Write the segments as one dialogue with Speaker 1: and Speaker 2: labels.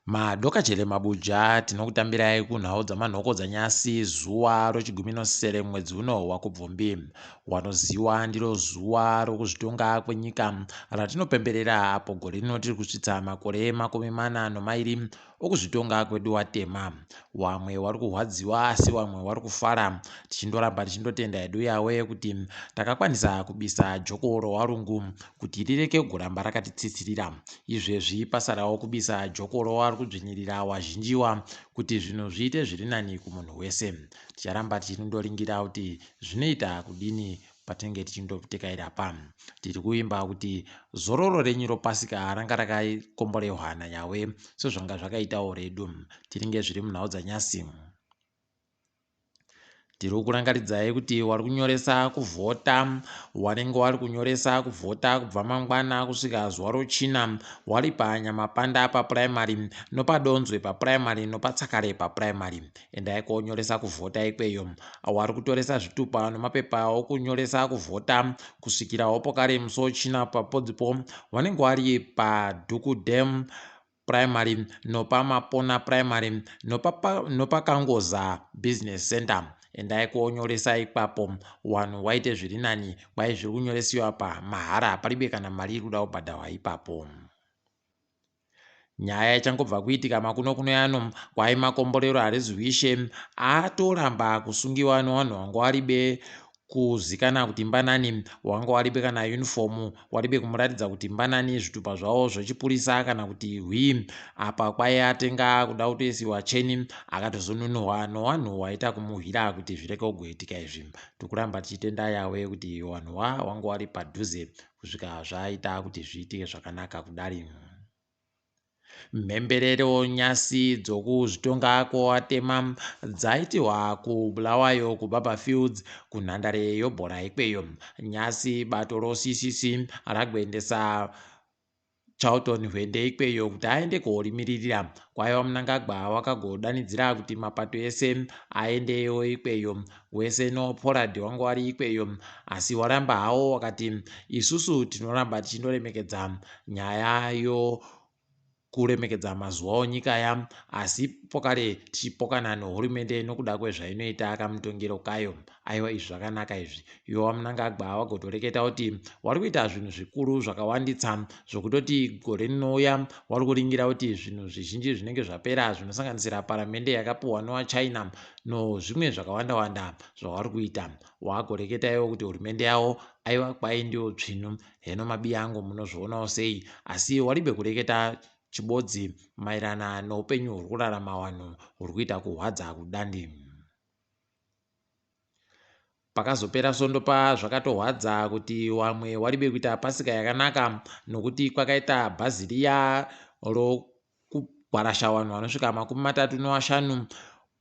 Speaker 1: Madokachele mabuja tinokutambirai kunhau dzamanhoko dzanyasi zuva rochigumi nosere mwedzi uno waKubvumbi. Wanoziwa ndiro zuva rokuzvitonga kwenyika ratinopemberera apo gore rino tiri kusvitsa makore 42 okuzvitonga kwedu watema. Wamwe wari kuhwadziwa asi wamwe wari kufara tichindoramba tichindotenda hedu Yawe kuti takakwanisa kubisa joko rowarungu kuti rireke kugoramba rakatitsitsirira. Izvezvi pasarawo kubisa joko rowari kudzvinyirira wazhinjiwa kuti zvinhu zviite zviri nani kumunhu wese. Ticharamba tichindoringira kuti zvinoita kudini patinenge tichindotekaira pa. Tiri kuvimba kuti zororo renyu ropasika ranga rakakomborehwa naYahweh sezvanga zvakaitawo redu. Tiringe zviri munhau dzanyasi. Tiri kukurangaridzai kuti wari kunyoresa kuvhota wanenge wari kunyoresa kuvhota kubva mangwana kusvika zuva rochina wari panyamapanda papuraimari nopadonzwe papuraimari nopatsakare papuraimari. Endai konyoresa kuvhota ikweyo. Wari kutoresa zvitupa nomapepa okunyoresa kuvhota kusvikirawo pokare musi wechina papodzipo wanenge wari padhuku dam Primary nopa Mapona Primary nopa, nopa Kangoza Business Center. Endai kuonyoresa ipapo wanhu waite zviri nani kwai zviri kunyoresiwa pa mahara paribe kana mari iri kuda kubhadharwa ipapo. Nyaya ichangobva kuitika makuno kuno yano kwai makomborero harizwishe atoramba kusungiwa newanhu wangu waribe kuzikana kuti mbanani wanga waribe kana uniform waribe kumuratidza kuti mbanani zvitupa zvavo zvechipurisa kana kuti hwii apa kwai atenga kuda kutoisiwa cheni akatozonunuhwa nowanhu waita kumuhwira kuti zvireke kugoitika izvi tikuramba tichitenda yawe kuti wanhu wa wanga wari padhuze kusvika zvaita kuti zviitike zvakanaka kudari. Mhemberero nyasi dzokuzvitonga kwovatema dzaitiwa kuBulawayo kuBarbourfields kunhandare yobhora ikweyo. Nyasi bato roCCC ragoendesa Charlton Hwende ikweyo kuti aende korimiririra. Kwaiva Mnangagwa wakagodanidzira kuti mapato ese aendeyo ikweyo. Wese no Pollard wanga wari ikweyo asi waramba hawo wakati isusu tinoramba tichindoremekedza nyaya yo kuremekedza mazuva onyika ya asi pokare tichipokana nohurumende nokuda kwezvainoita kamutongero kayo. Aiwa izvi zvakanaka izvi. Iwo waMnangagwa wagotoreketa kuti wari kuita zvinhu zvikuru zvakawanditsa zvokutoti gore rinouya wari kuringira kuti zvinhu zvizhinji zvinenge zvapera zvinosanganisira paramende yakapuhwa nowaChina nozvimwe zvakawanda wanda zvawari kuita. Wagoreketa iwo kuti hurumende yawo aiwa kwai ndiyo tsvinu Heno mabiya angu munozvionawo sei asi waribe kureketa chibodzi maerana noupenyu huri kurarama wanhu huri kuita kuhwadza kudandi. Pakazopera svondo pa zvakatohwadza kuti wamwe waribe kuita pasika yakanaka nokuti kwakaita bhazi riya rokugwarasha wanhu vanosvika 35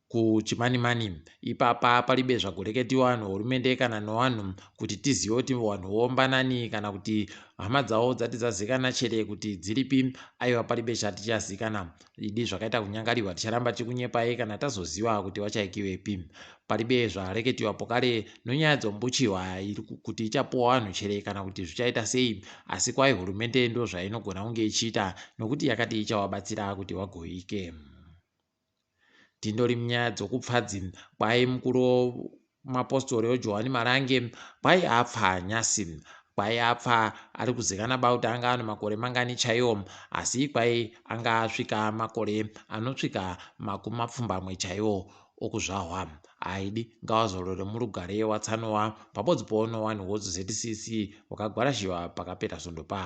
Speaker 1: kuChimanimani. Ipapa paribe zvagoreketiwa nohurumende kana nowanhu kuti tizive kuti wanhu wombanani kana kuti hama dzawo dzati dzazikana chere kuti dziripi. Aiwa paribe chati chazikana. Idi zvakaita kunyangariwa ticharamba tichikunyepai kana tazoziva kuti wachaikiwepi. Paribe zvareketiwa pokare nonyaya dzombuchiwa kuti ichapuwa wanhu chere kana kuti zvichaita sei asi kwai hurumende ndozvainogona kunge ichiita nokuti yakati ichawabatsira kuti wagoike. Tindori munyaya dzokupfadzi kwai mukuru mapostori oJohani Marange kwai apfa nyasi kwai apfa ari kuzikana ba kuti anga ano makore mangani chaiwo asi kwai anga asvika makore anotsvika makumi mapfumbamwe chaiwo okuzvahwa aidi ngawazorore murugare watsanowa pabodzi poono wanhu woZCC wakagwarashiwa pakapera svondo pa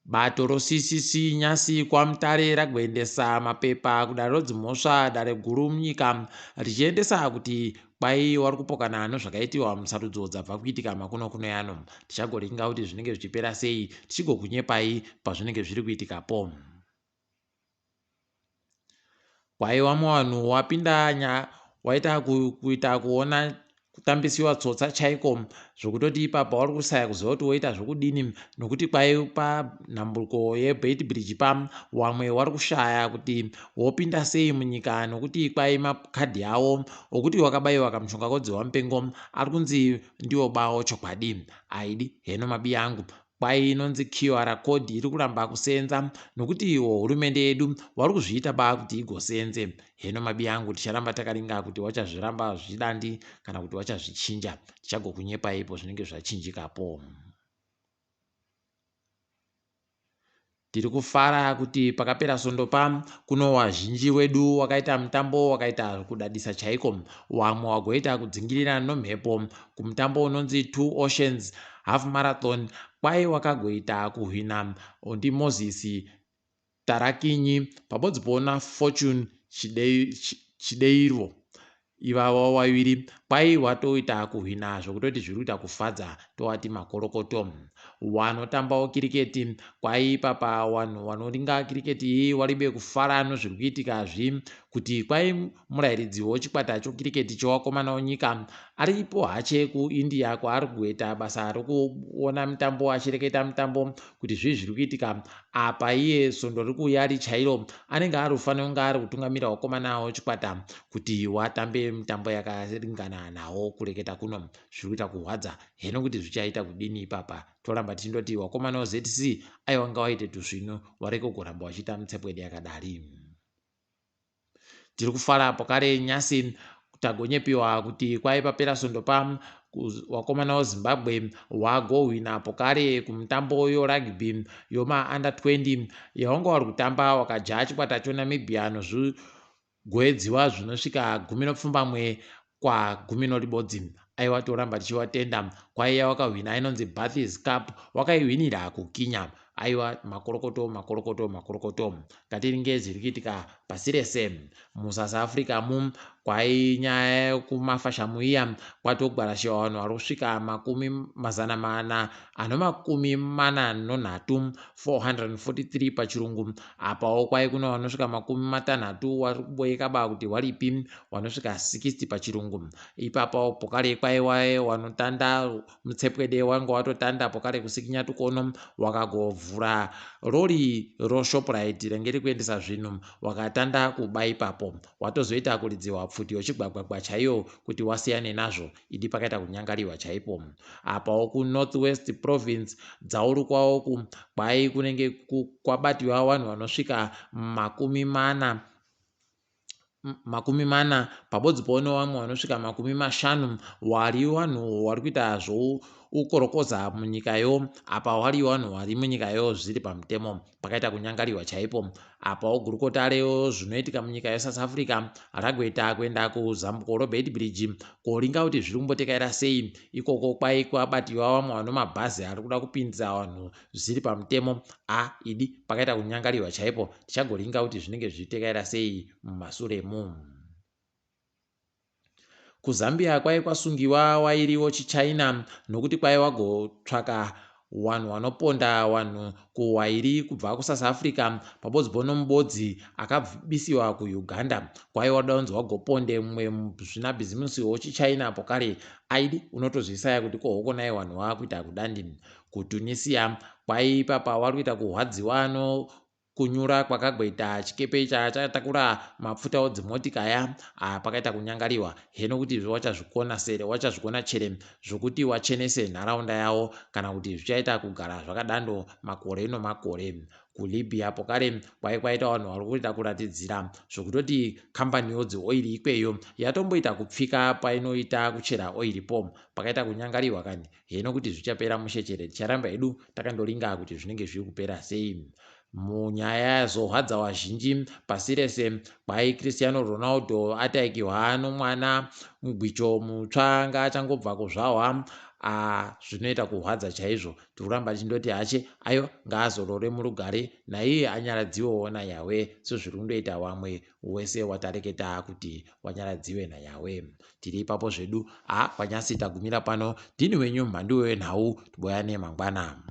Speaker 1: Bato roCCC nyasi kwaMutare ragoendesa mapepa kudare rodzimhosva dare guru munyika richiendesa kuti kwai wari kupokana nozvakaitiwa musarudzo dzabva kuitika makuno kuno yano. Tichagoringa kuti zvinenge zvichipera sei tichigokunyepai pazvinenge zviri kuitikapo. Kwaiwa muwanhu wapinda nya waita kuita kuona kutambisiwa tsotsa chaiko zvokutoti ipapa wari kusaya kuziva kuti woita zvokudini nokuti kwai panhamburiko yeBeitbridge pa wamwe wari kushaya kuti wopinda sei munyika nokuti kwai makadhi awo okuti wakabaiwa kamushonga kodzihwa mupengo ari kunzi ndiwo bawo chokwadi aidi heno mabiya angu. Kwai inonzi QR code iri kuramba kuseenza nokuti iwo hurumende yedu wari kuzviita baa kuti igoseenze. Heno mabi angu, ticharamba takaringa kuti wachazviramba zvidandi kana kuti wachazvichinja. Tichagokunyepa ipo zvinenge zvachinjikapo. Tiri kufara kuti pakapera svondo pa kuno wazhinji wedu wakaita mutambo wakaita kudadisa chaiko. Wamwe wagoita kudzingirira nomhepo kumutambo unonzi Two Oceans Half Marathon kwai wakagoita kuhwina ndiMoses Tarakinyi pabodzi poona Fortune Chideirwo. Ivava waviri kwai watoita kuhwina zvokutoti zviri kuita kufadza towati makorokoto. Wanotambawo kiriketi kwai ipapa wanhu wanoringa kiriketi iyi waribe kufara nozviri kuitika zvi kuti kwai murairidzi wochikwata chokiriketi chowakomana wenyika aripo hache kuIndia kwaari kuita basa rokuona mitambo achireketa mitambo kuti zvii zviri kuitika apa iye svondo riri kuuya richairo anenge ari kufanira kunge ari kutungamira wakomana wechikwata kuti watambe mitambo yakaringana nawo. Kureketa kuno zviri kuita kuhwadza heno kuti zvichaita kudini ipapa. Toramba tichindoti wakomana weZC aiwa ngawaite tusvinu wareke kuramba wachiita mitsepwede yakadari. Tiri kufara pokare nyasi tagonyepiwa kuti kwai papera svondo pa wakomana weZimbabwe wagohwina pokare kumutambo yorugby yoma under 20 yawanga wari kutamba wakaja chikwata choNamibia nozvigoedziwa zvinosvika 17 kwa 11. Aiwa toramba tichiwatenda. Kwaiya wakahwina inonzi Bathys Cup wakaihwinira kuKenya. Aiwa makorokoto makorokoto makorokoto. Ngatiringe zviri kuitika pasi rese. MuSouth Africa mu kwai nyaya yekumafashamu iya kwatogwarashiwa vanhu vari kusvika 443 443 pachirungu. Apawo kwai kuno vanosvika 60 vari kuboeka ba kuti waripi vanosvika 60 pachirungu. Ipapawo pokare kwai waye wanotanda mutsepwede wanga watotanda pokare kusikinya tukono wakagovhura rori roShoprite renge rikuendesa zvinhu wakatanda kuba ipapo watozoita kuridziwa pfuti yochigwagwagwa chaiyo kuti wasiyane nazvo. Idi pakaita kunyangariwa chaipo. Apawo kuNorth West Province dzaurukwawo kwai kunenge kwabatiwa vanhu vanosvika 40 pabodzi poone vamwe vanosvika 50 wari vanhu vari kuita zvoukorokoza munyikayo. Apa wari vanhu vari munyikayo zviri pamutemo. Pakaita kunyangariwa chaipo. Apawo gurukota reo zvinoitika munyika yeSouth Africa ragoita kuenda kuzambuko roBeitbridge koringa kuti zviri kumbotekaira sei ikoko. Kwai kwabatiwa vamwe vano mabhazi ari kuda kupinza vanhu zviri pamutemo. A idi pakaita kunyangariwa chaipo. Tichagoringa kuti zvinenge zvichitekaira sei mumasuremu. KuZambia kwai kwasungiwa wairiwo chiChina nokuti kwai wagotsvaka vanhu vanoponda vanhu kuwairi kubva kuSouth Africa pabodzi ponomubodzi akabisiwa kuUganda. Kwai wada kunzi wagoponde mumwe muzvinabhizimusi wechiChina pokare. Aidi unotozvisaya kuti kohokonai vanhu vakuita kudandi. KuTunisia kwai ipapa wari kuita kuhwadziwa no kunyura kwakagoita chikepe chakatakura mapfuta odzimotikaya. Pakaita kunyangariwa heno kuti wachazvikona sere wachazvikona chere zvokuti wachenese nharaunda yavo kana kuti zvichaita kugara zvakadando makore nomakore. KuLibya pokare kwai kwaita vanhu vari kuita kuratidzira zvokutoti kambaniwo dzeoiri ikweyo yatomboita kupfika painoita kuchera oiri po. Pakaita kunyangariwa kani heno kuti zvichapera mushechere. Ticharamba hedu takandoringa kuti zvinenge zviri kupera sei. Munyaya yazohwadza wazhinji pasi rese kwai Cristiano Ronaldo ataikiwa nomwana mugwicho mutsva anga achangobva kuzvahwa. Zvinoita kuhwadza chaizvo. Tiri kuramba tichindoti hache aiwa ngaazorore murugare naiye anyaradziwewo naYahwe sezviri kundoita vamwe wese watareketa kuti wanyaradziwe naYahwe. Tiri ipapo zvedu. Kwanyasi tagumira pano. Ndini wenyu mhandu wenhau. Tiboyane mangwana.